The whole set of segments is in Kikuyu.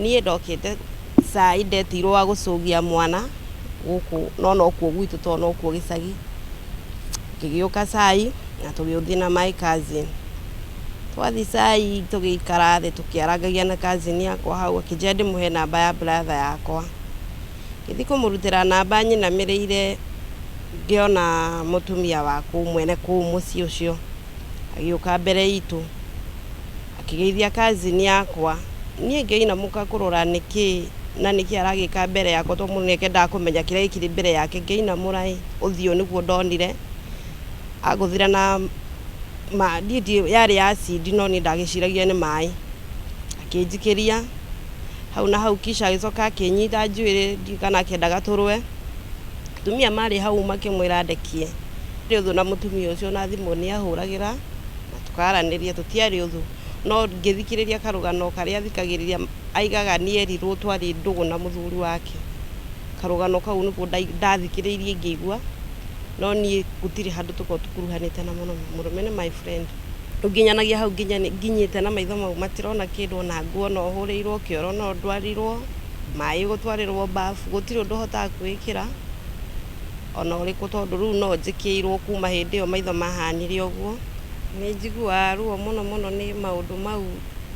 Niĩ ndokĩte cai ndetirwo wa gũcũgia mwana gũkũ no nokuo gwitũ tondũ nokuo gĩcagi. Ngĩgĩũka cai na tũgĩthiĩ na my cousin. Twathiĩ cai tũgĩikara thĩ tũkĩarangagia na cousin yakwa hau akĩnjĩra ndĩmũhe namba ya brother yakwa. Ngĩthiĩ kũmũrutĩra namba nyinamĩrĩire ngĩona mũtumia wa kũu mwene kũu mũciĩ ũcio agĩũka mbere itũ akĩgeithia cousin yakwa. Niĩ ngĩinamũka kũrora nĩkĩ na nĩkĩ aragĩka mbere yakwa tondũ mũndũ nĩendaga kũmenya kĩrĩa gĩkĩrĩ mbere yake. Ngĩinamũra ĩ, ũthiũ nĩguo ndonire agũthire na yarĩ acid no niĩ ndagĩciragia nĩ maĩ. Akĩnjikĩria hau na hau kisha agĩcoka akĩnyita njuĩrĩ ndiũĩ kana akĩendaga tũrũe. Atumia marĩ hau makĩmwĩra ndekie. Ndiarĩ ũthũ na mũtumia ũcio ona thimũ nĩ ahũragĩra na tũkaranĩria tũtiarĩ ũthũ. No ngĩthikĩrĩria karũgano karĩa athikagĩrĩria aigaga nĩ erirwo twarĩ ndũgũ na mũthuri wake. Karũgano kau nĩko ndathikĩrĩirie ngĩigua no niĩ gũtirĩ handũ tũkoragwo tũkuruhanĩte na mũrũme. Mũrũme nĩ my friend. Rĩu nginyanagia hau nginyĩte na maitho mau matirona kĩndũ ona nguo no hũrĩirwo, kĩoro no ndwarirwo, maĩ gũtwarĩrwo bafu, gũtirĩ ũndũ hotaga kwĩĩkĩra ona ũrĩkũ tondũ rĩu no njĩkĩirwo kuma hĩndĩ ĩyo maitho mahanire ũguo. Nĩ njiguaga ruo mũno mũno nĩ maũndũ mau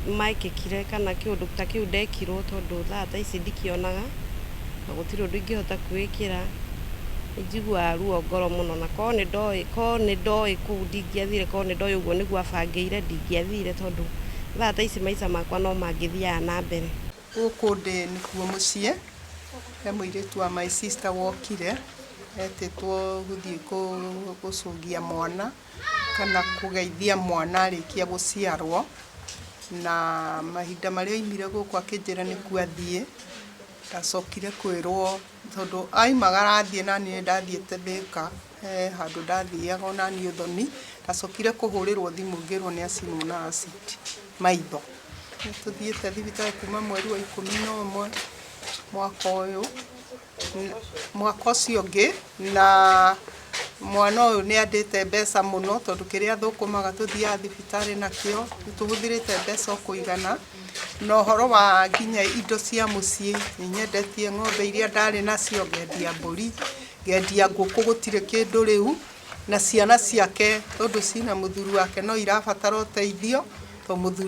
mekĩkire kana kĩũndũ ta kĩu ndekirwo tondũ thaa ta ici ndikĩonaga na gũtirĩ ũndũ ingĩhota kwĩĩkĩra. Nĩ njiguaga ruo ngoro mũno na korwo nĩ ndoĩ korwo nĩ ndoĩ kũu ndingĩathire korwo nĩ ndoĩ ũguo nĩguo abangĩire ndingĩathire tondũ thaa ta ici maica makwa no mangĩthiaga na mbere. Gũkũ ndĩ nĩkuo mũciĩ, he mũirĩtu wa my sister wokire, etĩtwo gũthiĩ gũcũgia mwana, kana kũgeithia mwana arĩkia gũciarwo, na mahinda marĩa oimire gũkũ akĩnjĩra nĩkuo athiĩ, ndacokire kwĩrwo tondũ aimagara athiĩ naniĩ nĩ ndathiĩte Thĩka, he handũ ndathiaga onaniĩ ũthoni, ndacokire kũhũrĩrwo thimũ ngĩrwo nĩ acinwo na acid maitho. Nĩ tũthiĩte thibitarĩ kuma mweri wa 11 mwaka ũyũ, mwaka ũcio ũngĩ, na mwana ũyũ nĩ andĩte mbeca mũno tondũ kĩrĩa athũkũmaga tũthiaga thibitarĩ nakĩo, nĩ tũhũthĩrĩte mbeca o kũigana, na ũhoro wa nginya indo cia mũciĩ, nĩ nyendetie ng'ombe iria ndarĩ nacio, ngendia mbũri, ngendia ngũkũ gũtirĩ kĩndũ rĩu, na ciana ciake tondũ cina mũthuri wake no irabatara ũteithio, tondũ mũthuri.